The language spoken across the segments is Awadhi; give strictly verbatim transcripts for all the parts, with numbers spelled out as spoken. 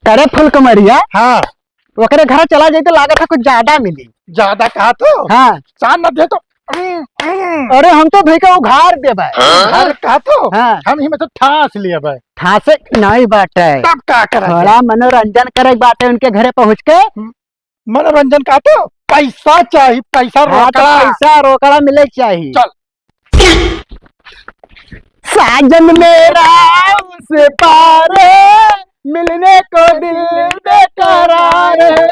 करे फुलकमरिया। हाँ। ओकरे घर चला जाई तो लागत है कुछ ज्यादा मिली। ज्यादा कहा तो? हाँ। चांद न दे तो। अरे हम तो भई का उघार देबे। उघार कहा तो? हाँ। हम ही में तो ठास लिया बे। ठासे नहीं बाटे। तब का करत थोड़ा है? मनोरंजन करे के बाटे उनके घरे पहुँच के। हम्म। मनोरंजन का तो पैसा चाही, पैसा हाँ, तो रोकड़ा। पैसा रोकड़ा मिले के चाही। चल। साजन मेरा उस पार है, मिलने को दिल बेकरार है।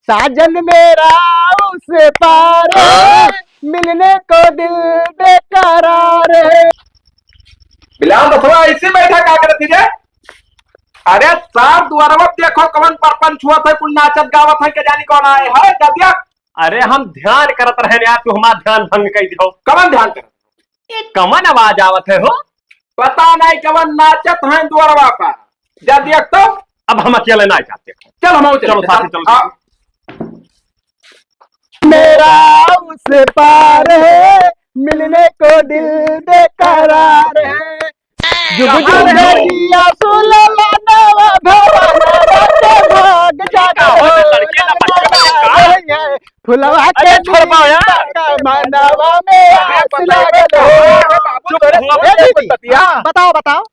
साजन मेरा उस पार है, मिलने को दिल बेकरार है। बिलाल दसवा ऐसे बैठा का करत ही रे? अरे सार दुआरवा देखो कवन परपंच हुआ था, कुल नाचत गावत है, के जानी कौन आए है, जदिया। अरे हम ध्यान करत रहे यार, तू हमार ध्यान भंग कर दियो। कवन ध्यान करत? ये कवन आवाज आवत है हो? पता नहीं कवन नाचत है दुआरवा पर। जदिया तो अब हम अकेले ना जाते। चल हम चलो चलते, साथी, चल। चलो। हाँ। मेरा उस पार है, मिलने को दिल बेकरार है। जुग जुग जिया सुललनवा भवनवा के भाग जागल हो। लड़के ना बच्चे बच्चे का? फुलवा के अरे छोड़ पाओ यार। दीपक मनवा में अरे आस बताओ, लागल हो। बाबू, चुप रहो, ए दीदी, बतिया। बताओ, बताओ।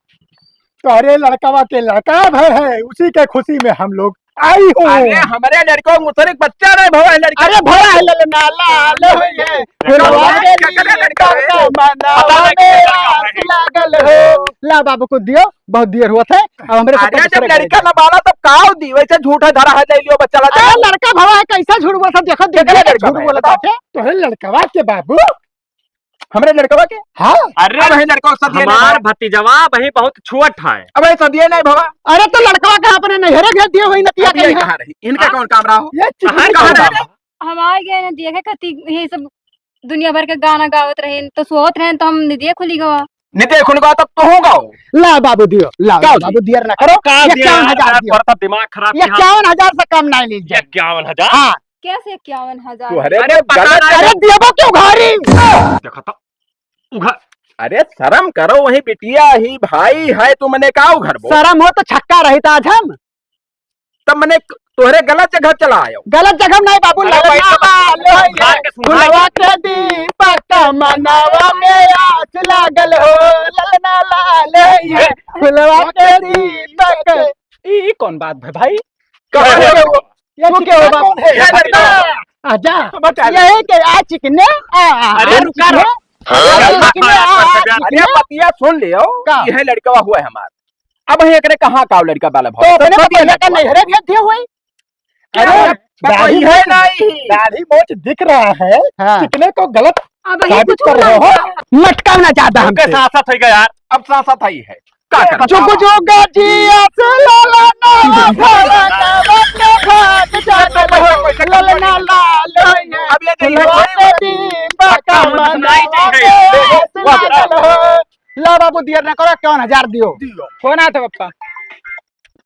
तोहरे लड़कवा के लड़का भय है, उसी के खुशी में हम लोग आई हो। अरे, हमरे लड़को मुसरिक बच्चा नहीं भवा है लड़का। अरे, भवा है ललना लाल होई है। फुलवा के लड़का है। पता नहीं किसका लड़का है। आस लागल हो। ला बाबू को दियो, बहुत देर हुआ था। अब हमरे सबके अरे, जब दूसरे लड़का घरे ना बाला तब काव दी, वैसे झूठा धरा है, ले लियो बच्चा ला। अरे, लड़का भवा है, कैसा झूठ बोलता, देखो, देखो, देखो, लड़का झूठ भवा है। बोलता है। तोहरे लड़कवा के बाबू हमरे लड़कवा के? हाँ। अरे, अब वही लड़कवा के साथ ये नहीं हमार भवा। भतीजवा वही बहुत छोट है। अब ये साथ ये नहीं भवा। अरे, तो लड़कवा का अपने नैहरे भेज दिए, वही नतिया अब ये कहीं है। कहाँ रही? इनका हाँ? कौन काम रहा हो? ये चिकनी कहाँ कहाँ कौन रहे? काम रहा? हम आ गए ना, देखे खातिर यही सब दुनिया भर के गाना गावत रहे, तो सोवत रहे, तो हम निदिया खुली गवा। निदिया खुली गवा, तब तो हो गाओ। ला बाबू दियो, ला, का ला दियो? बाबू दियर ना करो। का ये दिया इक्यावन हजार यार, दियो। बड़ा दिमाग खराब ये किया। इक्यावन हजार से कम नहीं लीजिए। इक्यावन हजार? हाँ। कैसे इक्यावन हजार? तू अरे अरे तो पता गलत नहीं। अरे देबो क्यों घरी? देखा तो उघार। अरे शर्म करो, वही बिटिया ही भाई है, तुमने का उघार बोल? शर्म हो तो छक्का रही था आज हम। तब मने तोहरे गलत जगह चला आयो। गलत जगह नहीं बाबू, अरे ललना भाई, तो लाल है। उघार के सुनाई। फुलवा के दीपक मनवा में आस लागल हो, ललना लाल है। ए? फुलवा के दीपक। ई, ई कौन बात है भाई? कहाँ ये है? वो? ये तू क्या हो बाबू? कौन है? ये लड़का। आजा। बता। यही के आ चिकने, आ, आ, अरे आ रुका चिकने। रो। अरे, अरे, चिकने, आ, आ, अरे, चिकने। पतिया सुन लियो, का? यह लड़का हुआ है हमार। अब यही एकरे कहाँ का लड़का बाला तो भाव? अपने तो तो पहले का लड़का। नैहरे भेज दिए हुए। अरे, अरे, तो दाढ़ी कोई है मोछ, नहीं। दाढ़ी मोछ दिख रहा है, हाँ। कितने को गलत अब ये साबित कुछ कर रहे हो? बोला। मटकाओ ना ज्यादा उनके हमसे। साथ साथ होइगा यार। अब साथ साथ आई है। का कर? जुग जुग जिया से लाला ना, भला ना, बच्चा भाग जागल हो, ललना लाल होइए। अब ये देखिए, फुलवा के दीपक मनवा में आस लागल हो। ला बाबू, दियर ना करो, इक्यावन हजार दियो। दियो। फोन आया था पप्पा।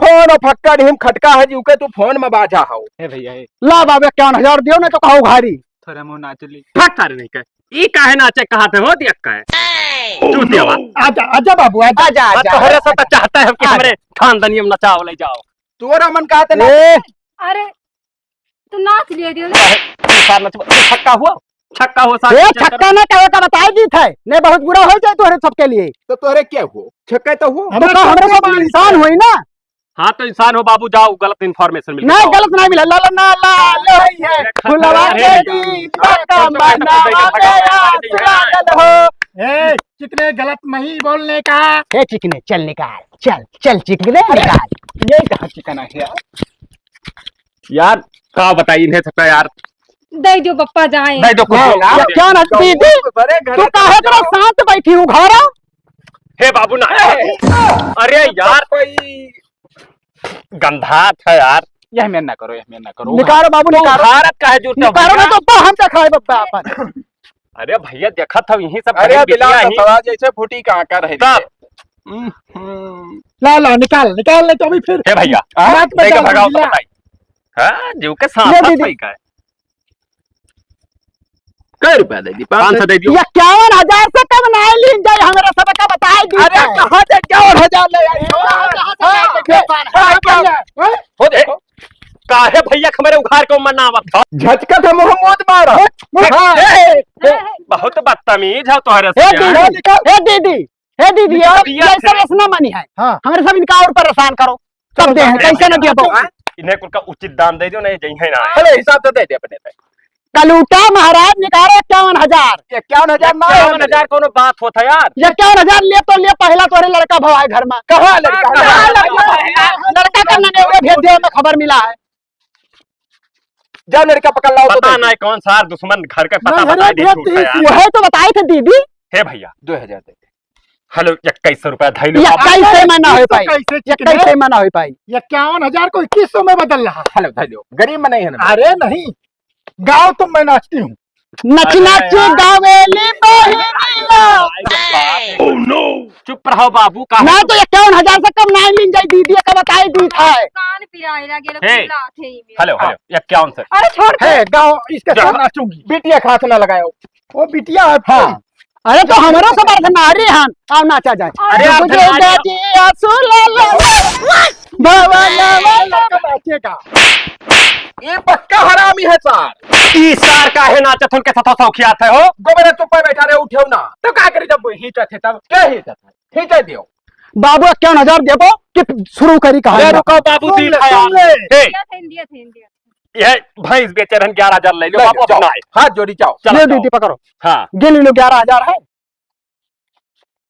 फोन और फक्का ढीम खटका है, जी के तू फोन में बाजा हो। ए भैया, ए। ला बाबू, इक्यावन हजार दियो, नहीं तो कहो घारी। थोड़ा मुंह नाच ली। फक तारे नहीं कहे। ई काहे नाचे कहा थे हो दिया कहे? चूतियावा। आजा, आजा बाबू, आजा। आजा, हाँ, आजा। तोहरे से तो चाहते हैं कि आजा। हमरे खानदानी में नचाव ले जाओ। तोरा मन कहा थे ना। ए। अरे, तो नाच लिए दियो। काहे? तू सार नच-, तू छक्का हुआ? छक्का हुआ सार ए, नच-, छक्का ना कहे का बताई दी थे। नहीं, बहुत बुरा हो जाए तोहरे सबके लिए। तो तोहरे क्या हुआ? छक्का तो हुआ। तो का हमरे सब इंसान होई ना? हाँ, तो इंसान हो बाबू, जाओ, गलत information मिल गया। नहीं, गलत नहीं मिला। ला, ला, ना, ला, ला, है। फुलवा के दीपक मनवा में आस लागल हो। ए, कितने गलत मही बोलने का। ए, चिकने, चल निकाल, चल, चल चिकने, निकाल। ये कहाँ चिकना है यार? यार, का बताई इन्हें सबका यार। दे दो पप्पा जाए। दे दो, कुछ ना, दे दो। क्या ना दीदी? बड़े घर तू काहे इतना शांत बैठी हूँ घर? हे बाबू ना। अरे यार, कोई गंधात है यार। यह मेर ना करो, यह मेर ना करो। निकालो बाबू, तू निकालो। भारत का है जो निकालो ना तो बा हम देखाए बप्पा अपन। अरे भैया, देखत हव यही सब अरे घरे बिलाल बिटिया का ही। सवा जैसे फूटी कांकर है सब। हम्म। ला, ला, निकाल, निकाल, नहीं तो अभी फिर हे भैया, नाक में देख डाल भगाओ तो दूंगी, ला। बताई। हाँ, जीव के साथ ले साथ दीदी। भाई का है। कै रुपया दे दी? पाँच सौ दे दियो। इक्यावन हजार से कम नहीं लीन जाए, हमरा सब का बताए दी अरे है। कहाँ से इक्यावन हजार ले आई? हाँ, कहाँ से हाँ, लाए थे? हाँ, हाँ, हाँ, हाँ। काहे भैया के हमरे उघार के मनावत ह? झटकत ह, मुँह मूत मारा। हाँ। ए, ए, ए, बहुत बदतमीज है तोहरे से ए यार। दीदी, ए दीदी, ए दीदी, दीदी, और बिटिया जैसे से। वैसे ना मानी है। हाँ। हमरे सब इनका और परेशान करो। तब चलो, दे हैं, चलो, कैसे न दिया बहू? इन्हें कुल का उचित दाम दे दो, नहीं जइहे ना। चलो, हिसाब से दे दे अपने पे। कलूटा महाराज निकालो इक्यावन हजार। इक्यावन हजार ना इक्यावन हजार कौनो बात होत है यार? इक्यावन हजार ले तो ले, पहला तोरे लड़का भवा है घर में। कहाँ लड़का? कहाँ लड़का? लड़का का ननेवरे भेज दिया, हमें खबर मिला है। जा लड़का पकड़ लाओ तो पता दे। नहीं कौन सा दुश्मन घर का पता नहीं, बता अरे दे, भेज झूठ है दे, यार। वही तो बताए थे दीदी। हे भैया, दो हजार दे दे। हेलो, इक्कीस सौ रुपया धइलो बाबा। इक्कीस सौ में ना हो पाई। कैसे चिकने? इक्कीस सौ में ना हो पाई। इक्यावन हजार को इक्कीस सौ में बदल रहा। हेलो, धइलो। गरीब में नहीं है ना। अरे नहीं, गाँव तो मैं नाचती हूँ। नच अरे नच यार। गावेली बहिनिया। Oh no! चुप रहो बाबू, का ना तो इक्यावन हजार से कम ना लीन जाई, दीदी का बताई दी था। कान पिराए लगे, हे। पिला थे ही में। हेलो, हेलो, इक्यावन सौ। अरे छोड़ दे। हे, गाँव इसके साथ नाचूंगी। बिटिया के हाथ ना लगाओ। वो बिटिया है। हाँ। अरे तो हमरो सब अर्धनारी हन, आओ नाचा जाए। अरे अर्धनारी। जी आंसू ला ला ला, भवन वाला का नाचेगा। ये पक्का हरामी है सार। ई सार काहे नाचत हन के साथ सौखियात है हो? गोबरे चुप्पा बैठा रहे, उठेउ ना। तो का करी जब हींचत है तब? क्या हींचत है? हींचे दियो। बाबू इक्यावन हजार देबो कि शुरू करी कहानी? ले रुको बाबू, सुन दी ले, था सुन यार। ले। हे। दिया था, दिया था, दिया था। ये भैंस बेचे रहन ग्यारह हजार ले लो ले बाबू, जाओ। अपना है। हाथ जोड़ी जाओ। चलो ले जाओ। दीदी पकड़ो। हाँ। गिन लो ग्यारह हजार है।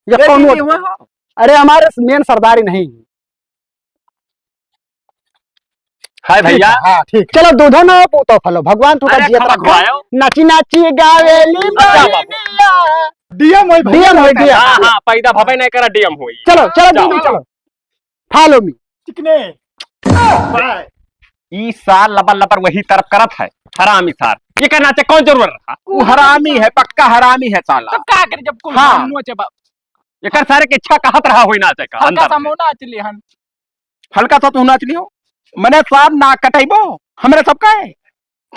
ये ले कौन दीदी, हुआ? हुआ हो। अरे हमारे मेन सरदारी नहीं। हाय ठीक भैया। है, हाँ, ठीक है। चलो दूधो ना पूतो फलो, भगवान तू का अरे जियत खबर रखो। खुआओ। नाची नाची गावेली अच्छा बाबू। बहिनिया। डीएम होई भैया, डीएम होई, होता है। डीएम। हाँ, हाँ, पैदा भवे नहीं करा, डीएम होई। चलो, चलो, जाओ। दीदी, चलो। Follow me। चिकने। बाय। ई सार लबर लबर वही तरफ करत है, हरामी सार। ये का नाचे कौन जरूरत रहा? वो हरामी है, पक्का हरामी है साला। तब का करे जब कुल हाँ। हम नोचे बा- एकर सारे के इच्छा कहत रहा होई नाचे का, हल्का अंदर सा से। मुंह नाच लिहन। हल्का सा तू नाच लियो। मने सार ना कटैबो, हमरे सब का है।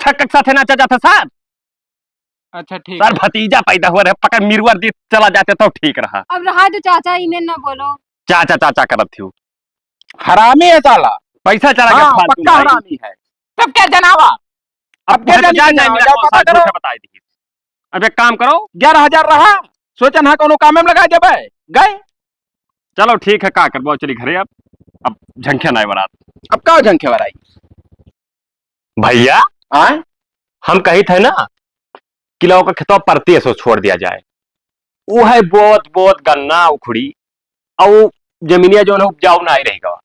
छक्का के साथे नाचा जाता सार। अच्छा, ठीक सर, है। भतीजा पैदा हुआ रहे, पकड़ मिरुआ दी चला जाते तो ठीक रहा। अब रहा दो चाचा, इन्हें ना बोलो। चाचा, चाचा करत थियो। हरामी है साला। पैसा चला गया हाँ, फालतू पक्का भाई। हरामी है। तब क्या जनावा? अब अब क्या क्या जानी जान कि जाए, ना, मेरा जा कौन सा पता करो। झूठा बताई दी। अब एक काम करो। ग्यारह हजार रहा, सोचन हाँ कौनो काम में लगा देबे। गए। चलो ठीक है, का करबो, चली घरे अब। अब झंखे ना बरात। अब का झंखे बराई? भैया, आय? हम कही थे ना कि लोगों का खेतवा परती ऐसो छोड़ दिया जाए। वो है बोत, बोत गन्ना उखड़ी, और वो जमीनिया जो है उपजाऊ ना ही रहेगा।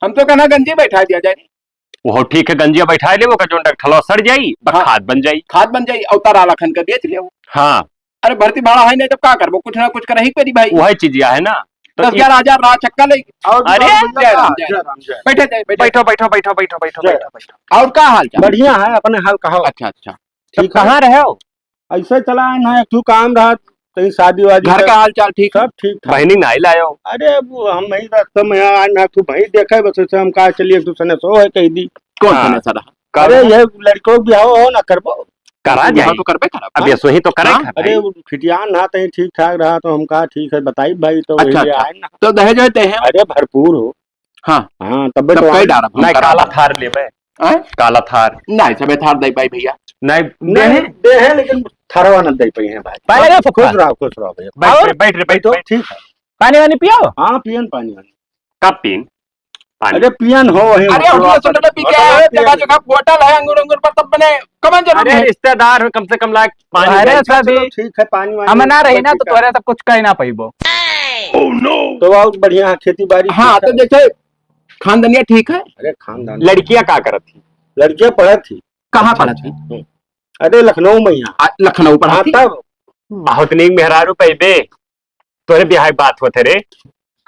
हम तो कहना गंजी बैठा दिया जाए। वो ठीक है, गंजिया बैठा ले, वो का जोन डगठलवा सड़ जाई, बस हाँ। खाद बन जाई। खाद बन जाई, और तारा लखन का बेच ले। हाँ। अरे भर्ती भाड़ा है नहीं, तब का करबो? कुछ ना कुछ करही पड़ी भाई। वही चीज है ना। तो दस ग्यारह हजार रहा चक्का ले। और अरे! जय राम, जय राम। जय राम, जय। बैठे जाए, बैठे। बैठो, बैठो, बैठो, बैठो, बैठो, जय। बैठो, बैठो। और का हाल चाल? बढ़िया है, अपने हाल कहो। अच्छा, अच्छा। तब ठीक है। कहाँ रहे हो? ऐसे चला है ना, एक ठो काम रहा, कहीं शादी वादी घर सब। का हाल चाल ठीक है? सब ठीक ठाक। बहिनी नहीं लायो? अरे, वो हम नहीं रास्ते में यहाँ आए ना, तू भाई देखे, बस ऐसे हम कहा चलिए, एक दूसरे ने सो है कह दी। कौन हाँ। सा नशा रहा? अरे, ये लड़कों के बिहाव हो ना करबो। करा बिहाव जाई। तो करबे करब, अब हाँ? ये सोही तो करे हाँ? खाए अरे, भाई। वो खिटियान रहा, तहीं ठीक ठाक रहा, तो हम कहा, "ठीक है, बताई भाई," तो अच्छा, वही अच्छा। आए ना। तो दहेज होते हैं? अरे, भरपूर हो। हाँ। हाँ, तब तब तो कई आए। डारब हम नहीं, करा काला देब। थार लेबे। हाँ? काला थार। नहीं, सबे थार दे पाई भैया। नहीं, नहीं, देहे? देहे, लेकिन थारवा न दे पाई हैं भाई। पहले खुश रहो, खुश रहो भैया। बैठ और रे, बैठ रे, बैठ, बैठो, बैठ। ठीक है। पानी वानी पियो? हाँ, पियन पानी वानी। कब पीन? पानी। अरे पियन हो वही अरे, होटल उठिए, पर। सुन लो, पी के होटल आए, है, जगह जगह होटल है, अंगूर, अंगूर पर तब बने, कमन जरूर अरे है। रिश्तेदार हो, कम से कम लायक पानी अरे दे। सभी चलो, ठीक है, पानी वानी हम ना रही ना, तो ठीक है। तोरे सब कुछ कह ना पाइबो। Oh no! तो और बढ़िया खेती बाड़ी हाँ, ठीक तो है। जैसे खानदानिया ठीक है? अरे खानदान लड़कियां का करत थी? लड़कियां पढ़त थी। कहाँ अच्छा, पढ़त थी? अच्छा। हम्म। अरे लखनऊ में यहाँ। आ, लखनऊ पढ़त हाँ, थी? तब। बहुत नीक मेहरारू पैबे। तोरे बियाह की बात होत है रे।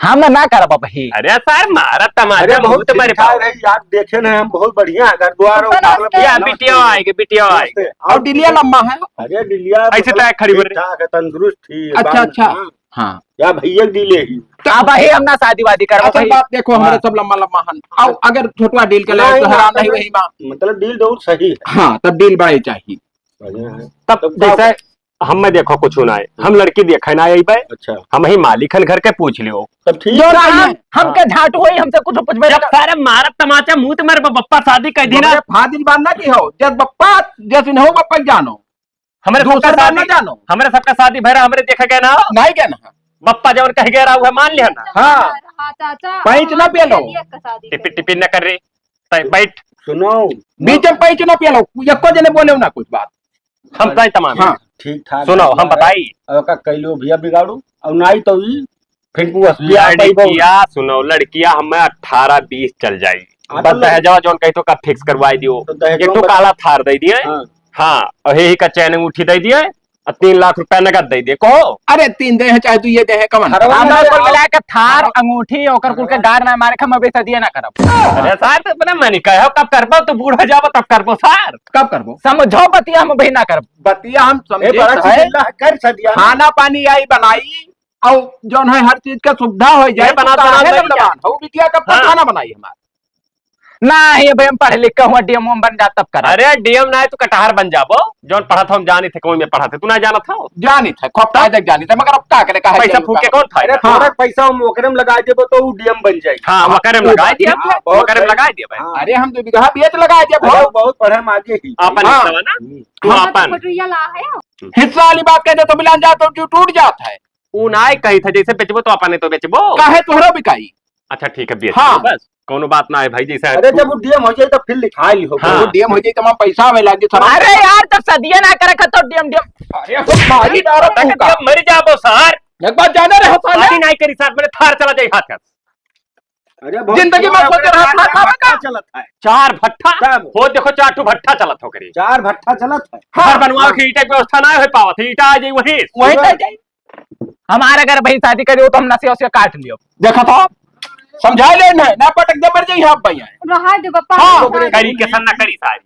हम ना करब अब ही। अरे सर, मारा तमाचा अरे बहुत मुंह तो मारे ठीक ठाक पाओ। है यार, देखे ना हम, बहुत बढ़िया है घर द्वार और मतलब या बिटिया आएगी, बिटिया आएगी। नमस्ते। और डिलिया लम्बा है? अरे डिलिया ऐसे मतलब तो खड़ी बोल ठीक रही। ठाक है, तंदुरुस्त थी, अच्छा, बाल अच्छा। हाँ। हाँ। या भैया डिले ही। तो अब ही हम ना शादी वादी करब असल भाई। बात देखो, हमरे हाँ। सब लम्बा लम्बा हन। आओ, अगर छोटवा डील के लाए नहीं, तो हैरान मतलब नहीं वही माँ। मतलब डील बहुत सही है। हाँ, तब डील बड़ा ही चाहिए। बढ़िया है। तब तब का जैसे हमें देखो कुछ ना है, हम लड़की देखे ना आई बे। अच्छा। हम ही मालिक हन घर के, पूछ लियो। तब ठीक जो है। हम, हमके हाँ। झाटू होई, हमसे कुछ पूछबे जब ना। सारे मारत तमाचा मुंह ते मारे बप्पा शादी कर दी ना। हमरे फाजिल बात ना की हो, जब बप्पा, जैसे न हो बप्पा जानो। हमरे दूसर सबका बात ना शादी, जानो। हमरे सबका शादी भरा, हमरे देखे गए ना। नहीं गए ना। बप्पा जवन कह गया रहा, उहे मान लिया ना। हाँ। हाँ, चाचा, पैंच ना हाँ, पिए लो। दिया का शादी टिपिन, कर लो। टिपिन ना कर रे। तै बैठ। सुनो। बीच में पैंच ना पिए लो। यक्को जने बोले ना कुछ बात। हम तय तमाम। हाँ। ठीक ठाक सुनो, है हम यार। बताई। अब का कैलो भैया बिगाड़ू, और नाई तो ई फिर तू असली आ पाई बहू। लड़किया, सुनो, लड़किया हमें अठारह बीस चल जाई। हाँ, बस तो दहेजवा जौन कही तो का फिक्स करवाई दियो। तो दहेजवा एक ठो में काला थार दे दिए। हाँ। हाँ, और यही का चैन अंगूठी दे दिए, और तीन लाख रुपया नगद दे दिए। कहो। अरे, तीन दे हैं, चाहे तू ये दे है, कमन? अरे, हमारे कुल मिला के थार, हाँ। अंगूठी, ओकर कुल के हाँ। गाड़ ना मारे, हम अभी शादी ना करब। अरे सार, तो अपने मन का है, कब करबो? तू बूढ़ हो जाबो, तब करबो सार। कब करबो? समझो बतिया, हम अभी ना करब। बतिया हम समझे ए, बड़ा तो है। चिल्ला कर सदिया। खाना पानी आई बनाई, और जौन है हर चीज का सुविधा हो जाए, ये बना तो बना काहे नहीं लबलबान? हो बिटिया कब तक हाँ। खाना बनाई हमार? ना, ये भाई हम पढ़ लिख के हुआ डीएम बन जा तब करा। अरे डीएम ना है, तू कटहर बन जाबो। जौन पढ़त हो हम जानी थे, कोई में पढ़त है, तू ना जानत हो? जानी थे, खूब फायदा जानी थे, मगर अब का करे, काहे पैसा जानी फूके का? कौन फायदा? अरे हाँ। थोड़ा पैसा हम ओकरे में लगा देबो तो उ डीएम बन जाई। हाँ, हाँ, ओकरे में वो लगा बात दिया, है। हाँ, बहुत ओकरे में सही। लगा दिया भाई। हाँ। अरे हम दो बीघा बेच लगा दिया अरे बहुत। वो बहुत पढ़े में आगे ही। अपन हाँ। हिस्सा ना? हम्म। तू हाँ, अपन। तो पटुइया ला है। हिस्सा वाली बात कह दे तो मिलान जा तो जो टूट जात है। ऊ नाय कही था, जैसे बेचबो तो अपने तो बेचबो। काहे तोहरा बिकाई? अच्छा ठीक है, बेच हाँ। लो बस, कौनो बात ना है भाई, जैसे अरे तू जब वो डीएम हो जाए तो फिर लिखा ली हो। हाँ। वो डीएम हो जाए तो हमारा पैसा हमें लागे सारा। अरे यार, जब सदिया ना करे तो डीएम, डीएम। अरे हो भाई, डीएम मर जाबो सर। एक बात जाने रहे साले। शादी नहीं करी साथ में थार चला जाए हाथ का। अरे बहुत जिंदगी में सोचे रहा था, था, था, था। चलत है। चार भट्ठा? तब। हो देखो, चार ठो भट्ठा चलत हो करी। चार भट्ठा चलत है। घर हाँ, बनवावे हाँ। के ईंटा के व्यवस्था ना हो पावत है, ईंटा आ जाई वहीं। वहीं तो जाई। हमारे घर भाई शादी करियो तो हम नसे उसे काट लियो। देखा था, समझा ले ना, ना पटक दे मर जाई आप भैया। रहा दे बप्पा, हाँ। रहा दे। करी के सन्ना करी सारी।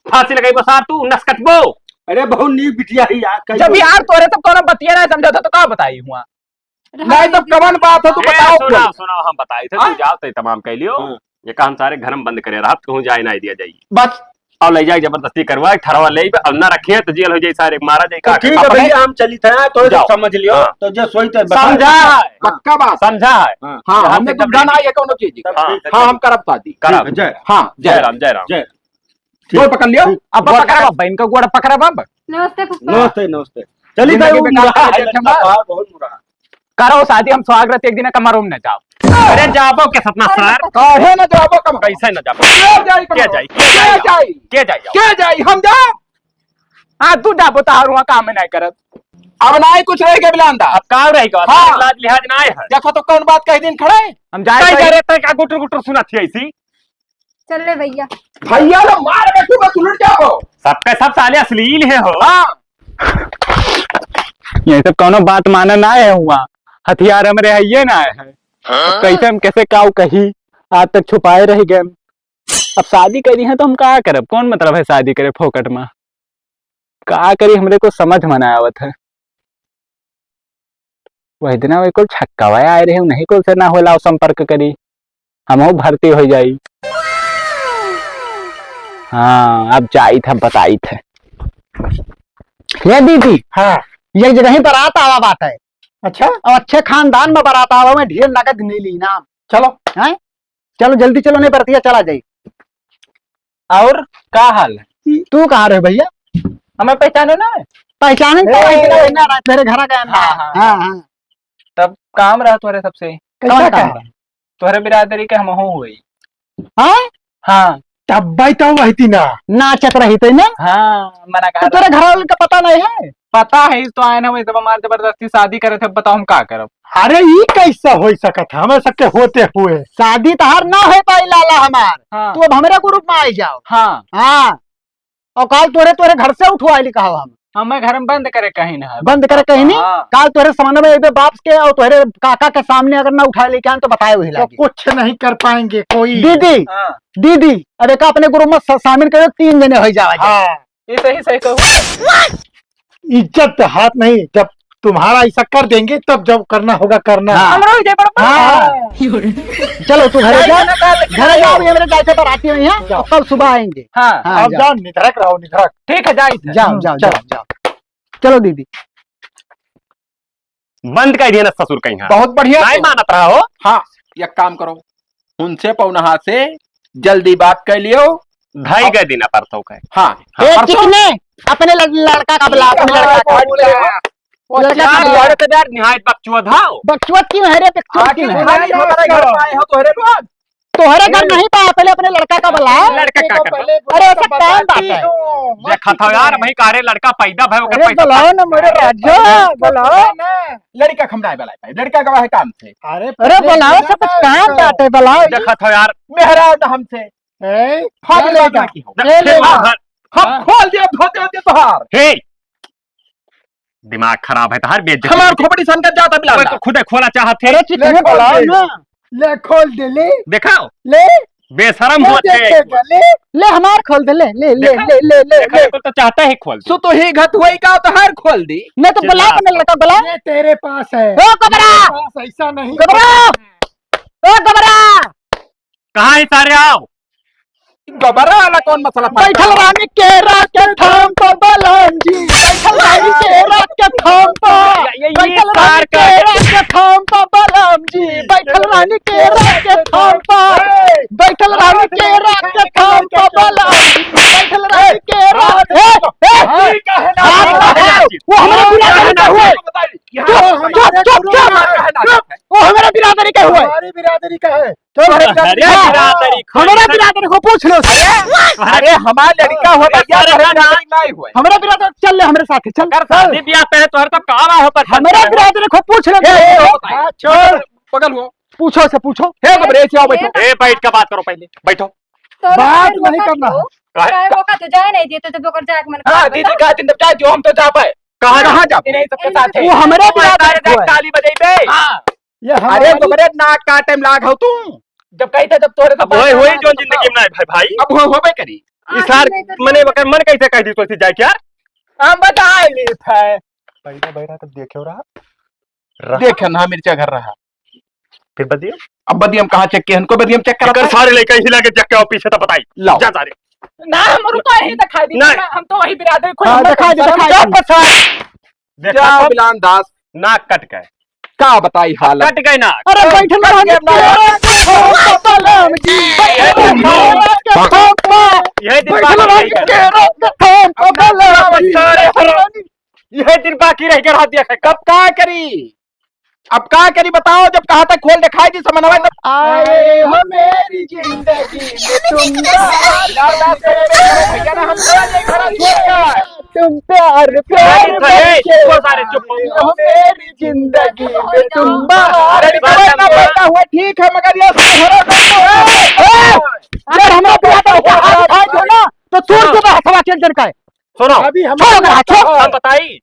फांसी लगाई बसा तू, नस कटबो। अरे बहुत नीक बिटिया है यार, कई जब लोग यार तोरे सब कोनो बतिया ना समझा था तो का बताई हुआ? नहीं तो कवन बात है, तू ए, बताओ सुनाओ, क्यों? सुनाओ, हम बताई थे, तू हाँ। जाओ, ते तमाम कह लियो। हाँ। ये काम सारे घर में बंद करे रहा, कहूँ जाए ना दिया जाई। बस। और ले जाए जबरदस्ती करवा, ठरवा ले, अब ना रखे तो जेल हो जाए, सारे मारा जाए, तो का ठीक है करे? भैया, हम चली थे, तो जाओ। समझ लियो, हाँ। तो जो सोई तो बता। समझा है। पक्का बात। समझा है। हाँ। हाँ, यहाँ हमने से तुम घबराई जाना है, कौनो चीज। तब हाँ। ठीक है, हाँ, चलो। हम करब शादी। करब। ठीक है, जय। हाँ, जय जय राम, जय राम। जय। गोड़ पकड़ लियो। ठीक। अब गोड़ पकड़ा पकड़। बाबा, इनका गोड़ पकड़ा बाबा। नमस्ते फूफा। नमस्ते, नमस्ते। चली जिंदगी तो में मुराद काम है, करते थे लड़का बाबा। बाहर बहुत मुराद। करो शादी, हम स्वागत एक दिन कमर में न जाओ। अरे जाबो के सतना सर? काहे न जाबो कमर? कैसे न जाबो? के जाई कमर? के जाई? के जाई? के जाई? के जाई? हम जाओ? हाँ, तू जाबो, तहार वहाँ काम नहीं करत। अब ना ही कुछ रह गया बिलांदा। अब का रह गया? हाँ। लाज लिहाज ना है। देखो तो कौन बात कह दिन खड़े। हम जाए कहीं भाई। जा रहे थे, का गुटर गुटर सुना थी ऐसी? चल ले भैया। भैया लो मार बैठू, मैं उलट जाओ। सबके सब साले अश्लील है हो। हाँ। ये सब कौनो बात माने ना है हुआ, हथियार हमरे हइये ना है। हाँ? कैसे हम कैसे काऊ कही, आज तक छुपाए रह गए। अब शादी करी है तो हम का करब, कौन मतलब है शादी करे फोकट में? का करी, हमरे को समझ में ना आवत है। वही दिना वही कुल छक्कावा आए रहे, उन्हीं कुल से ना होला, संपर्क करी, हमहू भर्ती हो जाई। हाँ, अब जाई थे, बताई थे। ये दीदी, हाँ। ये जगह ही बारात आवा बात है। अच्छा? और अच्छे खानदान में बारात आवा, में ढेर नगद मिली इनाम। चलो। हैं? चलो जल्दी चलो, नहीं बरतिया चला जाई। और का हाल है? तू कहाँ रहे भैया? हमें पहचानो ना है? पहचाने तो ए! वही ना, ना, तेरे घर का अंदर। हाँ, हाँ, हाँ, हाँ। हाँ। तब काम रहा तोरे सबसे। कैसा कौन काम काम? रहा? तोहरे बिरादरी के हमहू हुई। हाँ? हाँ। तब भाई तो वही थी ना। नाचत रही थे ना? हाँ, मना तो कहा तोरे घर वाले का पता नहीं है? पता है, इस तो आए ना, वही सब हमारे जबरदस्ती शादी करे थे, बताओ हम का करब? अरे, ई कैसे हो सकत है, हमें सबके होते हुए? शादी तहार ना हो पाई लाला हमार। हाँ। तू अब हमरे ग्रुप में आई जाओ। हाँ। हाँ। और काल तोरे, तोरे घर से उठवाई ली कहा हम। हमें घर में बंद करे कहीं ना। बंद करे कहीं नहीं। हाँ। काल तोरे सामने में एक बाप के और तोरे काका के सामने अगर ना उठा लेके आए तो बताए वही तो लागे। कुछ नहीं कर पाएंगे कोई। दीदी, हाँ। दीदी, अब एक अपने ग्रुप में सा-, शामिल करो, तीन जने हो जावे। हाँ। ये सही, सही कहू। इज्जत हाथ नहीं, जब तुम्हारा ऐसा कर देंगे तब जब करना होगा करना। हाँ। हमरो हो जाए बड़प्पा। हाँ। हाँ। चलो तू घरे जा, जाइए ना, काल घरे जाओ, ये मेरे जाए थे बाराती में यहाँ, जाओ। कल सुबह आएंगे। हाँ। हाँ, अब जाओ। जाओ, निधड़क रहो, निधड़क। ठीक है, जाइए। जाओ, जाओ, चलो। जाओ, जाओ। चलो दीदी। बंद कर दिया ना ससुर कहीं, हाँ। बहुत बढ़िया नहीं तो। मानत रहा हो। हाँ, एक काम करो, उनसे पौनहा से जल्दी बात कर लियो। ढाई अब के दिन पर तो कहे। हाँ, हाँ, ए, परसों। कितने? अपने लड़-, लड़का का बुला, अपने लड़का का। लड़का का बुला। लड़का का बुला। बड़े से यार निहायत बकचोद हो। बकचोद क्यों है रे? बकचोद क्यों है? आगे बुला लियो, हमारे घर में आए हो तोहरे लोग। तोहरे घर नहीं बा, पहले अपने लड़का का बुला। लड़का का कर? अरे, ऐसा काम बात है। देखा था यार, भाई कारे लड़का पैदा भय, ओकर अरे, पैसा बुलाओ ना मेरे राजा, बुलाओ। लड़का हम नहीं बुलाए पाए, लड़का गवा है काम से। अरे, अरे, बुलाओ, सब कुछ काम बात है, बुलाओ। देखा था यार। मेहराज हमसे। ए, फाड़ ले लड़का। की हो। ले, ले। हम खोल दिया, धोते होते तोहार। हे, दिमाग खराब है तोहार, बेइज्जती हमार करके। खोपड़ी सन का जाता बिलांदा। कोई तो खुदे खोला चाहत है। अरे, चिकने ले खोल बुलाओ दे। ना। ले खोल दे, ले। देखाओ। ले। बेशरम ले होत है। देखे ले। ले, हमार खोल दे, ले, ले, ले, देखा? ले, ले, ले, देखा, ले। बिल्कुल तो चाहता है खोल दे। सो तो ही घत हुई का तो हर खोल दी। नहीं तो बुला चिल्ला। अपने लड़का बुला। ये तेरे पास है। ओ, गोबरा! मेरे पास ऐसा नहीं। गोबरा! ओ, गोबरा! कहाँ है सारे, आओ। गोबरा वाला कौन मसला पड़ता बैठल है? रानी केरा के थाम पर बलम जी, बैठल रानी केरा के थाम पर, ये, ये, ये बैठल रानी सार का केरा के थाम पर बलम जी, बैठल रानी केरा के थाम पर, बैठल रानी केरा के थाम पर बलम जी, बैठल रानी केरा, ए, ए, ठीक है ना? वो हमारे बिरादरी का हुआ है। चुप, चुप, चुप, चुप। वो हमारे बिरादरी का हुआ है। हमारी बिरादरी का है। चल, अरे, हाँ, बिरादरी खोल हमारा ना। बिरादरी को पूछ लो। अरे, अरे, हमारा लड़का हो, अरे, भैया, अरे, अरे, ना, ना, नहीं हुआ। हमारा बिरादर, चल ले हमरे साथ, चल, कर चल। शादी ब्याह पे है, तोहरे तो काम हो, पर हमारा बिरादरी को पूछ लो। ए, ए, ए, हाँ, चल, बगल हो। पूछो से पूछो। हे, बबरे, से आओ, बैठो। ए, बैठ के बात करो पहले, बैठो। तो बात फिर नहीं वो करना। का काहे वो का तो जाए नहीं देते, तो ओकर जाए के मन हाँ, करता। दीदी, कहा दिन तब जाए, जो हम तो जा पाए। कहाँ कहाँ जा? नहीं, सबके साथ है। वो हमारे बिरादरी को है। ताली बजेबे। हाँ। ये अरे, हमारी तोहरे नाक काटे में लाग हो तू। जब कही था, जब तोहरे से अब होए, बात होए, ना जोन तो जिंदगी में ना है, भाई, भाई। अब हो, होबे करी। ई आज सार नहीं तो मने ओकर मन कैसे कह दी तो ऐसे जाए क्या? हम बता ली थे। बैठा, बैठा, तब देखे रहा। रहा। देखे ना, मिर्चा घर रहा। फिर बदियम? अब बदियम कहाँ check किए? इनको बदियम check करा एकर था? सारे लइका इसी लागे check के आओ पीछे तो बताई। लाओ। जा सारे। ना, हम रुको, यही दिखाई दी। नहीं। हम तो वही बिरादरी खुद हाँ, हम दिखाई दे, दिखाई दे। चुप सारे। देखा जा तो? बिलान दास। नाक कट गए। का बताई हालत? कट गए नाक। अरे बैठल रहनी केरा के थाम पर बलम जी, बैठल रहनी केरा के थाम पर, यही दिन बैठल बाकी रहनी रह गया। केरा के थाम पर बलम जी। सारे हरामी, यही दिन बाकी रह गया, रह दिया है। कब का करी? अब का करी बताओ, जब कहा था खोल दिखाई दी समनवा तब। आए हो मेरी जिंदगी में तुम। भैया ना हम भैया नहीं खड़ा छोड़ेगा। तुम प्यार, प्यार अरे, करके अरे, सारे चुप हो। आए हो मेरी जिंदगी में तुम बाहर। अरे, निकल ना, पैदा हुआ ठीक है, मगर ये सारे हरा कर दो। ए, ए, अगर हमारा प्यार करके हाथ उठाए थे ना, तो तोड़ के मैं हथवा चल चल का है। सुनो, अभी हम छोड़ दे, छोड़। हम बताई,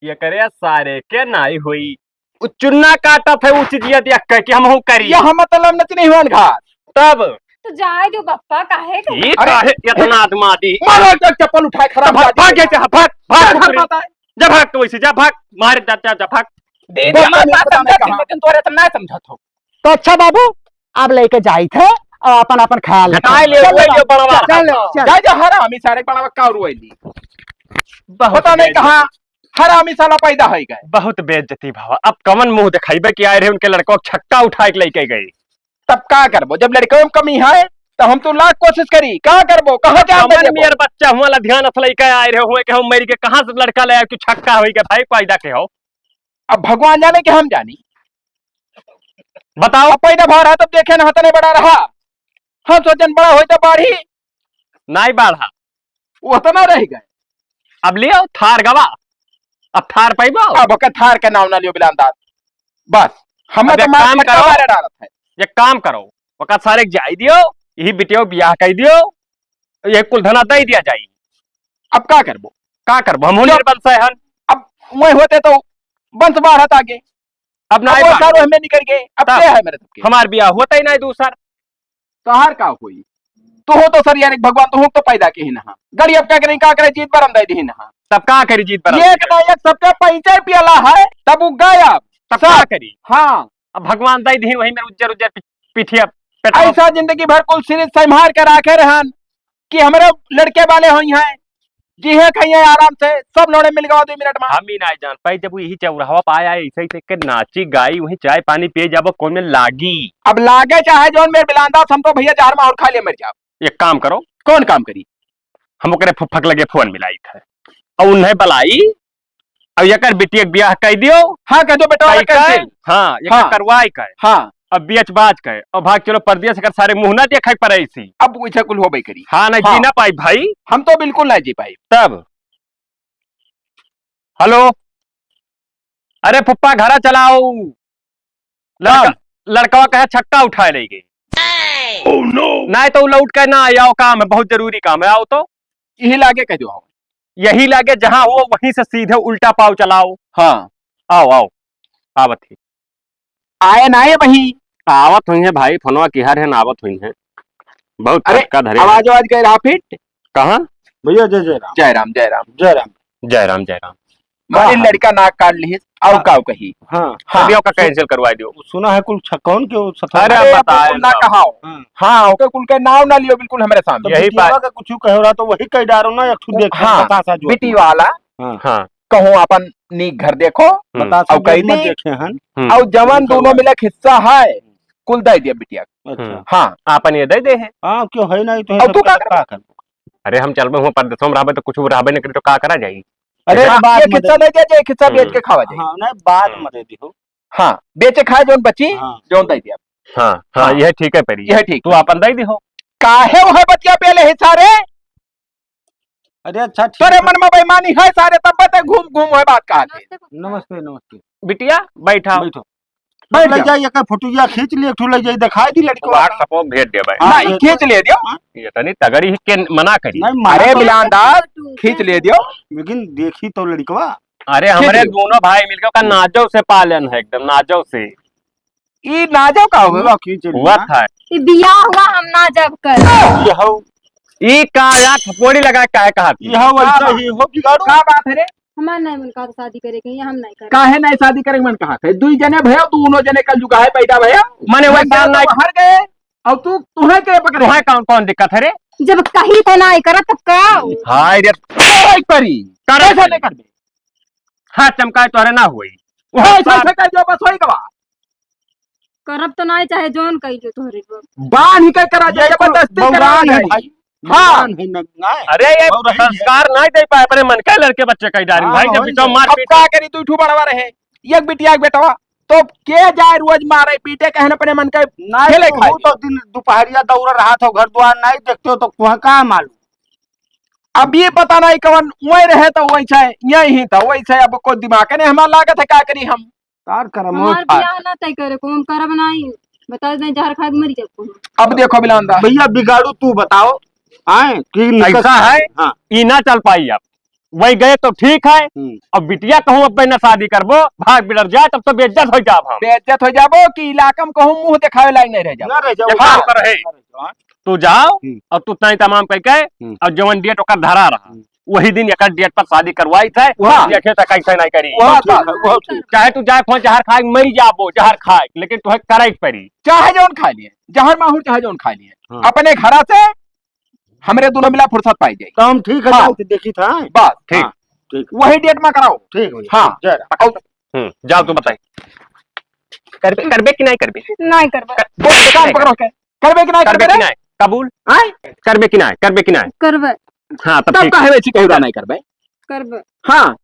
ये करे सारे के नाई हुई। उ चुन्ना काटत है, उ चीजिया देख के कि हमहू करी। ये हम मतलब नचनी हुअन घाट। तब? तो जाए दो बप्पा, काहे के? ये अरे! काहे इतना आदमादी? मारो एक चप्पल उठाए, खराब तो भाग, आदमी। भाग, ये जा, भाग, भाग, जा, भाग, भाग। पता है। जा, भाग, तो वैसे जा, भाग, मार, जा, जा, जा, भाग। दे दे, बप्पा हमारे नहीं पास पता समझा नहीं थी, कहाँ। लेकिन तोरे तो ना समझत हो। तो अच्छा बाबू, अब लेके जाई थे और अपन, अपन ख्याल रखो। घटाए ले, चल ले, ले, ले, बड़वा। चल, चल, चल। जा, जा, हरामी सारे बड़वा का रुआई ली। बहुत पता नहीं बेइज्जती। कहाँ हरामी साला पैदा होई गए। बहुत बेइज्जती भावा। अब कवन मुंह दिखाइबे कि आए रहे उनके लड़का को छक्का उठा के लेके गई। तब का करबो, जब लड़के में कमी है तो हम तो लाख कोशिश करी, का करबो, कहाँ जान कवन देबो? मेर बच्चा हुआ ला ध्यान अस लेके आए रहे हुए कि हम मर के कहाँ से लड़का ले आए कि छक्का होई के भाई पैदा के हो। अब भगवान जाने कि हम जानी। बताओ। अब पैदा भा रहा तब देखे ना, हतने बड़ा रहा। हम सोचन बड़ा होई तो बाढ़ी। नहीं बाढ़ा। वो हतना रह गए। अब लियो थार गवा। अब थार पाइबो? अब ओकर थार के नाम ना लियो बिलांदाज। बस, हम अब तो एक मार काम फटका करो। मारे डालत है। एक काम करो, ओकर सारे के जाई दियो, यही बिटियो बियाह कर दियो, ये कुल धना दे दिया जाई। अब का करबो? का करबो? हम जब निर्बल से हन। अब वही होते तो वंश बाढ़त आगे। अब ना अब वो आए सारो बाढ़। हमें निकल गए, अब तब क्या है मेरे सबके? हमार बियाह होता ही नहीं दूसर। तोहार का होई? तो हो तो सर यार, एक भगवान तो हो तो पैदा के ही ना। गड़ी अब का करें, का करें, जीत बरम दे दी ना। तब का करी जीत बरम? एक ना एक सबके पैंचे पियला है, तब वो गायब। तब का सब। करी? हाँ। अब भगवान दे दी वही मेरे उज्जर उज्जर पि-, पिठिया पेट। ऐसा जिंदगी भर कुल सीरीज संभाल के रखे रहन कि हमारे लड़के वाले होई हैं। जी है, खाइए आराम से, सब लौड़े मिल गवा दो मिनट में। हम ही ना जान पाई, जब वही चौराहा पे आया, ऐसे ऐसे के नाची गाई, वहीं चाय पानी पिए जाबो, कौन में लागी? अब लागे चाहे जौन मेरे बिलांदा, हम तो भैया जहर माहौर खा ले मर जाओ। एक काम करो। कौन काम करी? हम ओकरे फुफ्फक लगे फोन मिलाई थे, और उन्हें बुलाई, अब एकर बिटिया के बियाह कह दियो। हाँ, कह दो बेटा, कह वाला के, cancel। हाँ, एकर हाँ। करवाई के। हाँ। अब बेच बाच के, अब भाग चलो परदेस, एकर सारे मुँह ना देखे के पड़े इसी। अब वैसे कुल होबे करी। हाँ, नहीं हाँ। जी ना पाई भाई। हम तो बिल्कुल ना जी पाई। तब, हेलो, अरे फुप्पा घरा चलाओ। लड़का, हाँ। लड़कवा कहे छक्का उठाए ले गए। Oh no! नहीं तो लौट के ना आओ, काम है, बहुत जरूरी काम है, आओ तो। यही लागे कह दो, आओ। यही लागे जहाँ हो, वहीं से सीधे उल्टा पाव चलाओ। हाँ। आओ, आओ, आवत ही। आए ना आए वहीं? आवत हुई है भाई, फोनवा किहर है ना, आवत हुई है। बहुत अरे, खटका धरे आवाज, है। आवाज गए रहा फिट। कहाँ? भैया, जय जय राम। जय राम, जय राम। जय राम। जय राम, जय राम। मारे हाँ, हाँ। लड़का नाक काट लिहिस, आउ हाँ। काउ कही। हाँ। हाँ। अभी ओका cancel करवा दियो। सुना है कुल छ-, कौन के वो सफर अरे, अरे, बताए कुल ना ना। कहाओ। हाँ। हाँ, ओके कुल के नाव ना लियो बिल्कुल हमरे सामने। तो यही बिटियावा बात। का कुछ कहो रहा तो वही कह डारो ना, एक ठो देख हाँ, बतासा जो बिटी वाला। हाँ। हाँ। कहूँ अपन नीक घर देखो, हम्म। बतासा और जो कह मत दी। देखे हन। हम्म। और जवन उनका दोनों बात। मिला के हिस्सा है, कुल दे दिया बिटिया। अच्छा। हम्म। हाँ। आपन ये दे दे है। हाँ, क्यों है नहीं तो है और तब तू का का करबे? का करबे? अरे हम चलबे हुआ परदेसों में रहबे तो कुछ रहबे नहीं करी तो का करा जाई? अरे हाँ, बात ये मत खिस्सा दे। नहीं दे, ये खिस्सा बेच हम्म। के खावा जाई। हाँ, नहीं, बात हम्म। मत दे दिहो। हाँ, बेचे खाए जौन बची, हाँ। जौन दे दिया। हाँ, हाँ, हाँ। यह ठीक है परी। यह ठीक तू है। आपन दे दिहो। काहे वह बतिया पेले है सारे? अरे अच्छा, ठीक तोरे है। मन में बेईमानी है सारे, तब बते घूम घूम है बात कहा के। नमस्ते, नमस्ते। बिटिया, बैठा। बैठो। बैठ ले जा। जाई, एक फोटोया खींच ले, एक ठो ले जाई, दिखाई दी लड़कवा का। WhatsApp में भेज दे भाई। हाँ, नहीं, भेज खींच दे। ले दियो। हाँ? ये तनी तगड़ी ही के मना करी। नहीं, मना अरे तो बिलांदार, खींच ले दियो। लेकिन देखी तो लड़कवा। अरे खींच हमरे लियो। दोनों भाई मिलके ओका नाजो से पालन है, एकदम नाजो से। ई नाजो का हुआ? पूरा खींच लियो हुआ ना। था। ई बियाह हुआ, हम ना जब कर। ये हो। ई का या थपोड़ी लगा के काहे कहा थी? ये हो, वैसा ही हो बिगाड़ू। का बात है रे? हमार नहीं मन कहा था शादी करे के, हम नहीं करे। काहे नहीं शादी करे के मन कहा थे? दुई जने भयो, दोनों जने कल जुगा है, पैदा भयो। मने वह मने काम तो नहीं। बाहर गए, और तू, तुहे के पकड़े? तुहे कौन, कौन दिक्कत है रे? जब कही थे नहीं करत, तब का? हाय रे, करे परी। करे कैसे परी। नहीं करबे? हाथ चमकाए तोहरे ना होई। हाँ, ऐसा, ऐसा कर दो, बस होई गवा। करब तो नहीं, चाहे जौन कही जो तोहरे को। बांध ही के करा दे, ये जबरदस्ती करा बौरान है दे। भाई। हाँ। बौरान है न, नहीं। अरे, ये बौरान है। संस्कार नहीं दे पाए, अपने मन के लड़के बच्चे कही डारी हाँ, भाई, जब वही बिचारा है। मार अब पीट का करी, तू ठू बड़वा रहे, एक बिटिया, एक बेटवा, तो के जाए रोज मारे पीटे, कहन अपने मन के नहीं, खेले तू खाए। तो दिन दोपहरिया दौड़ रहा था घर द्वार, नहीं देखते हो तो तुहा का मालूम? अब ये पता नहीं कवन वही रहे तो वैसे, यही तो वैसे, अब कोई दिमाग नहीं हमारा लागत है, का करी हम? तार करम हमार होत है। बियाह ना तय करे को, हम करब नहीं। बता दें, जहर खा के मरी जाब को। अब देखो बिलांदा। भैया बिगाड़ू तू बताओ, आए कि निकल ऐसा है, हाँ। ई ना चल पाई अब। वही गए तो ठीक है, हम्म। अब बिटिया कहूँ अब ना शादी करबो, भाग बिगड़ जाए, तब तो बेइज्जत हो जाब हम। बेइज्जत हो जाबो कि इलाका में कहूँ मुँह दिखावे लायक नहीं रह जाबो। ना रह जाओ। ये काम कर है। ना रह जाओ। तू जाओ हम्म। और तू तय तमाम करके हम्म। और जवन date ओकर धरा रहा, हम्म। वही दिन एकर date पर शादी करवाई थे, हाँ। देखे तो कैसे नहीं करी। बहुत ठीक है, बहुत ठीक। चाहे तू जाए खों जहर खाए, मरी जाबो जहर खाए, लेकिन तुहे करे के पड़ी। चाहे जौन खा लिए, जहर माहुर चाहे जौन खा लिए, हाँ। अपने घरा से हमरे दोनों मिला फुर्सत पाई जाए। तो हम ठीक है, हाँ। जाओ तो देखी था। बस। ठीक। हाँ, ठीक। वही date में कराओ। ठीक भैया, हाँ। ठीक, जय राम। और हम्म, जाओ तू बताई। करबे, करबे कि नहीं करबे? नहीं करबे। कर-, बोल, कान पकड़ो के। करबे कि नहीं करबे करबे कि रे? नहीं? कबूल? आय? करबे कि नहीं? करबे कि नहीं? करबे। हाँ, तब तब ठीक। काहे बेची कही नहीं करबे? करबे। हाँ,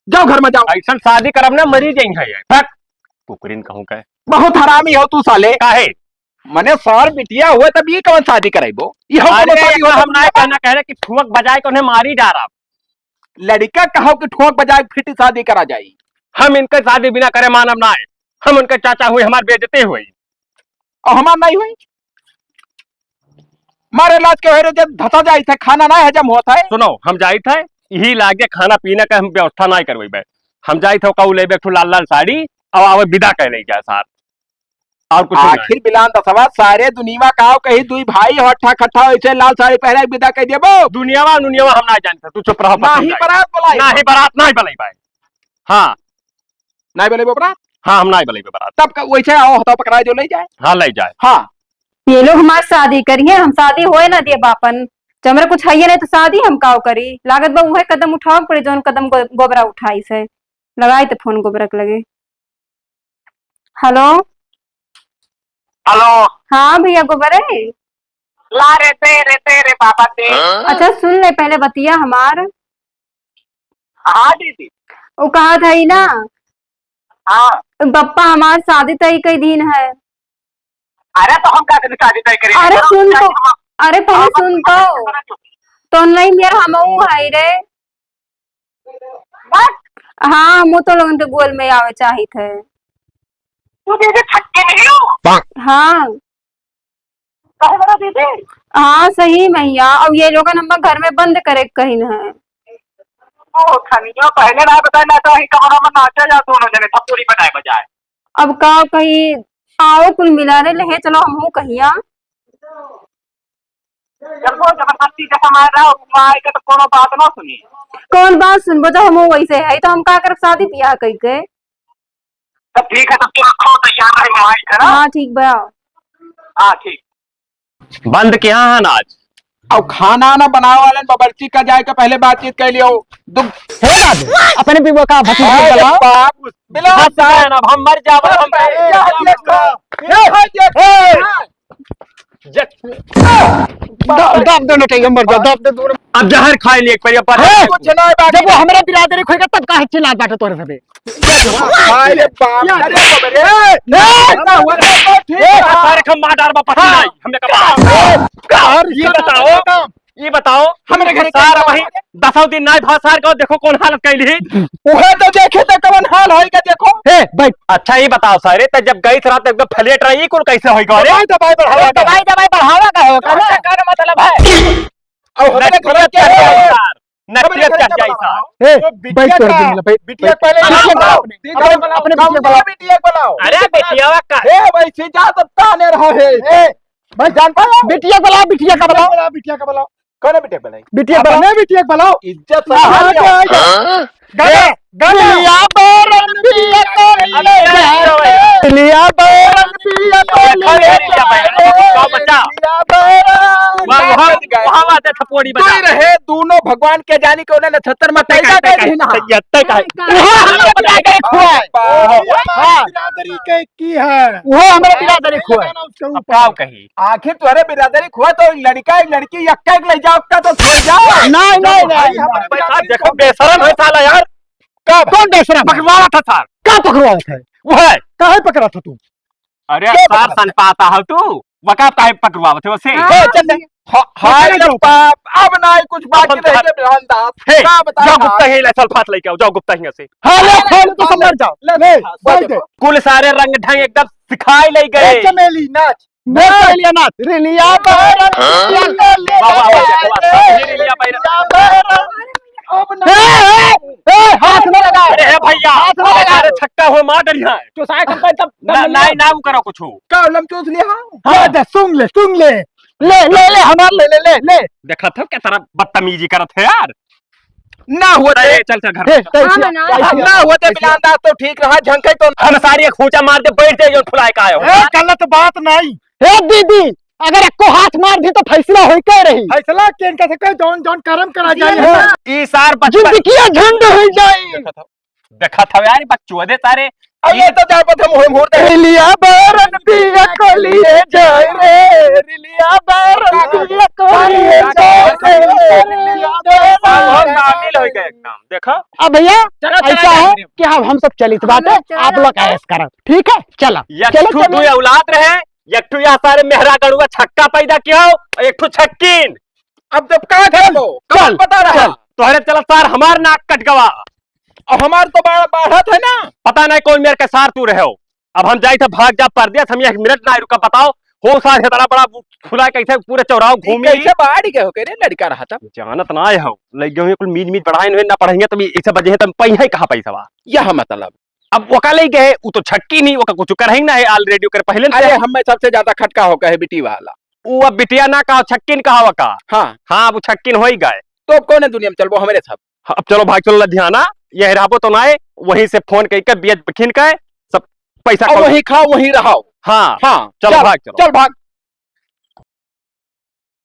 जाओ घर में जाओ। ऐसन शादी करब ना, मरी जाई है ये। फक, कुकुरिन कहूँ के। बहुत हरामी हो तू साले। काहे? मने सार बिटिया हुए तब ये कौन शादी कराइबो? ये हम अरे, कोनो शादी इतना होता हम नहीं दुनिया का? कहना कह रहे कि ठुमक बजाए के उन्हें मारी डारब। लड़का कहो कि ठोक बजाए फिट शादी करा जाई। हम इनके शादी बिना करे मानब ना है। हम उनके चाचा हुई, हमार बेइज्जती हुई। और हमार नहीं हुई। मारे लाज के होए रे, जब धसा जाई थे, खाना ना हजम होत है। सुनो, हम जाई थे, यही लागे खाना पीना का हम व्यवस्था ना करवेबे। हम जाई थे, कहू लेबे एक ठो लाल लाल साड़ी, और आवे विदा कह ले जाए साथ। और कुछ नहीं। आखिर बिलान दसवा सारे दुनिया का आओ कही दुई भाई हट्ठा खट्ठा ऐसे लाल साड़ी पहने विदा कह देबो। दुनियावा, दुनियावा हम ना जानते, तू चुप रहो, बस ना हम ही जाए। बारात बुलाई। ना ही बारात, ना ही बुलाई भाई। हाँ। ना ही बुलाई बारात? हाँ, हम ना ही बुलाई बारात। तब का वैसे आओ, हथवा पकड़ा जो ले जाए। हाँ, ले जाए। हाँ। ये लोग हमार शादी करिए, हम शादी होए ना दिए बापन। जब हमरा कुछ हइये नहीं तो शादी हम काव करी? लागत बा उहे कदम उठावे के पड़ी जौन कदम गो-, गोबरा उठाइस है। लगाई त फोन गोबरा के लगे। हेलो। हेलो। हाँ भैया, गोबरे। ला रे दे, रे दे, रे बाबा दे। अच्छा सुन ले पहले बतिया हमार। हाँ दीदी। वो कहा था ही ना। हाँ। बप्पा हमार शादी तय कई दिन है। अरे तो हम का करी शादी तय करी? अरे सुन तो, अरे पहले सुन तो। तो नहीं मेर हमहू है रे। बस। हाँ, हमहू तो लोगन के गोल में आवे चाहित है। तू दीदी छक्के नहीं हो? हाँ। कहे बड़ा दीदी? हाँ, सही मैया। अब ये लोगन हमका घर में बंद करे के कहिन है। ओ, धनिया पहले ना बताए, ना तो वही कमरा में नाचे जा दोनों जने, थप्पोड़ी बनाए बजाए। अब का कही, आओ कुल मिला रे, ले चलो हमहू कहिया। चलो, जबरदस्ती जैसा मार रहा हो, वहाँ आएगा तो कोनो बात ना सुनी। कौन बात सुनबो, जब हमहू वैसे है, तो हम का करब शादी ब्याह कई के? तब ठीक है, तब तो रखो, तैयार रहे, मोबाइल है ना? हाँ, ठीक बा। हाँ, ठीक। बंद किया है ना आज? अब खाना ना बनावे वाले बबरची का जाए के पहले बातचीत कर लियो। दुख हे राधे, अपने पीबो का भतीजे अरे बोला। बाप, बिलास बस साहब। ना, अब हम मर जाब, हम मर जाब। ये, ये, ये, ये। द-, दाब दो ना, कहीं मर जा, दाब दे दूर। अब जहर खाए लिए एक बार, ये पर हे, कुछ ना बात जब वो है। हमरा बिरादरी खोएगा, तब काहे चिल्लात बाटे तोरे सबे? अरे बाप रे, अरे, ए, ना हुआ, ए, ठीक ए, है। सारे खम मार डार बा, पता हाँ। नहीं, हमने कहा, ए, का? ये बताओ, ये बताओ, हमरे घर सार के वही दसों दिन नाई भा सार का, देखो कौन हालत कैली ही। उहे तो देखे तो कौन हाल होई का देखो। ए, बैठ। अच्छा, ये बताओ सारे, तो जब गई रात एकदम फ्लैट रही, कुल कैसे होई का रे? दवाई, दवाई बढ़ावा का। दवाई, दवाई बढ़ावा का हो, का? अच्छा, का मतलब है? अब हमरे घर नटुआ के चढ़ जाई सार, नटुआ चढ़ जाई सार। ए, तो बिटिया बैठ कर का, दे, बैठ, बिटिया बैठ। पहले अपने, अपने, अपने बिटिया बुलाओ। बिटिया बुलाओ। अरे, बिटिया का? ए, भाई, सीधा तो ताने रहा है। ए, भाई, जान पाया? बिटिया बुलाओ, बिटिया का बुलाओ। बुलाओ, बिटिया का बुलाओ। कौन है बिटिया बुलाई? बिटिया बुलाओ। अपने बिटिया बुलाओ। इज्जत से हाँ, बात हाँ, करो। हाँ, हाँ। गाना, ए, गाना। लिया बारन पिया को लिए अरे, जा रे। लिया बारन पिया को लिए जा रे। का बच्चा? लिया बारन। वाह, वाह, वाह, वाह, दे थपोड़ी बजा। कोई रहे, दोनों भगवान के जानी के उन्हें नक्षत्र में तय पैदा का, कर तय का, देना। तय का, तय का। वहाँ हमने बता के खुआ है। वाह, वाह। हाँ। बिरादरी के की है? वो हमरे बिरादरी खुआ है। उसके अब ऊपर। का कही? आखिर तोहरे बिरादरी खुआ तो लड़का एक लड़की यक्का एक ले जाओ, का तो छोड़ जाओ। नहीं, नहीं, भाई, नहीं, हमारे नहीं। भाई साहब, देखो, बेशरम है साला यार। का भाई? कौन बेशरम है? पकड़वावा था सार। का पकड़वावा था? वो है। काहे पकड़ा था तू? अरे के सार, पकड़ा था? सन पाता हो तू, वका काहे पकड़वावा थे उसे? हाँ। ए, चल ले। हा-, हाय रे बाप, अब ना कुछ बाकी रह गया, बिहान दास। हे, का बता जाओ यार? गुप्ता ही ले, सल्फात लेके आओ, जाओ गुप्ता ही से। हाँ, ले, अरे, खा ले तो सब मर जाओ। ले, ले, ले, हाँ, भाई दे। कुल सारे रंग ढंग एकदम सिखाए ले गए। ए, चमेली, नाच। मैं पहले ना रिलिया बहरन, हाँ? रिलिया ले वाह, वाह, वाह, ले, वाह, वाह, रिलिया बहरन। रिलिया बहरन। अब ना। ए, ए, ए, हाथ न लगा। अरे, हे भैया, हाथ न लगा। अरे, छक्का हो, मार डरिया है। तो साइकिल पे तब, तब ना, मिलिया। ना, ना, वो करो कुछ हो। का लम चूस लिया? हाँ, दे, सुन ले, सुन ले। ले, ले, ले, हमार ले, ले, ले, ले। देखा था, क्या तरह बदतमीजी करत है यार। ना होते। ए, चल, चल, घर ए, में। कैसे? हाँ, ना। कैसे? ना होते, बिलांदा तो ठीक रहा, झंखे तो। हम सारी एक खूंचा मार दे, बैठ जाए, जो फुलाए का आयो। ए, गलत बात नहीं। ए, दीदी, अगर एको हाथ मार दी तो फैसला होई के रही। फैसला केन कैसे करे, जौन, जौन करम करा जाए। ई सार बचपन जिंदगी झंड हो जाए। देखा था यार, बच्चों दे तारे। अब ये तो जाए पर हम होम होते हैं। रिलिया बहरन पिया को लिए जाए रे, रिलिया बहरन पिया को लिए जाए रे, रिलिया बहरन। शामिल हो गए एकदम, देखो। अब भैया, चलो, चलो, ऐसा है कि हम, हम सब चलित बाटे, चलो, आप लोग ऐश करब, ठीक है? चलो, एक चलो, ठू चलो। दुई औलाद रहे, एक ठू या सारे मेहरा गड़ुआ छक्का पैदा किया हो, एक ठू छक्कीन। अब जब का करबो, चल, कौन बता रहा? चल। तोहरे चलत सार हमार नाक कट गवा। अब हमार तो बड़ा बढ़त है ना। पता नहीं कौन मेर के सार तू रहे हो। अब हम जाई थे भाग जा परदेस, हम एक मिनट ना रुका, बताओ। हो सार इतना बड़ा फुला कैसे पूरे चौराव ई घूमी? कैसे बाढ़ गए हो के रे लड़का रहा था? जानत ना आए हो, लग गए हो कुल मीज मीज पढ़ाई नहीं ना पढ़ेंगे तब ऐसे बजे हैं तब पई है कहाँ पैसा बा? यह मतलब। अब ओका ले गए, उ तो छक्की नहीं, ओका कुछ कर ही ना है, already ओकर पहले से अरे है। हमें सबसे ज्यादा खटका हो कहे बिटी वाला। उ अब बिटिया ना कहा, छक्किन कहा ओका। हाँ। हाँ, अब उ छक्किन हो ही गए। तो अब कौन है दुनिया में चलबो हमारे साथ? अब चलो भाग, चलो लुधियाना, यह रहबो तो ना है, वहीं से फोन करके बियज बखिन का सब पैसा और कौड़ी। वहीं खाओ, वहीं रहो। हाँ। हाँ, चलो चल, भाग, चलो। चल भाग।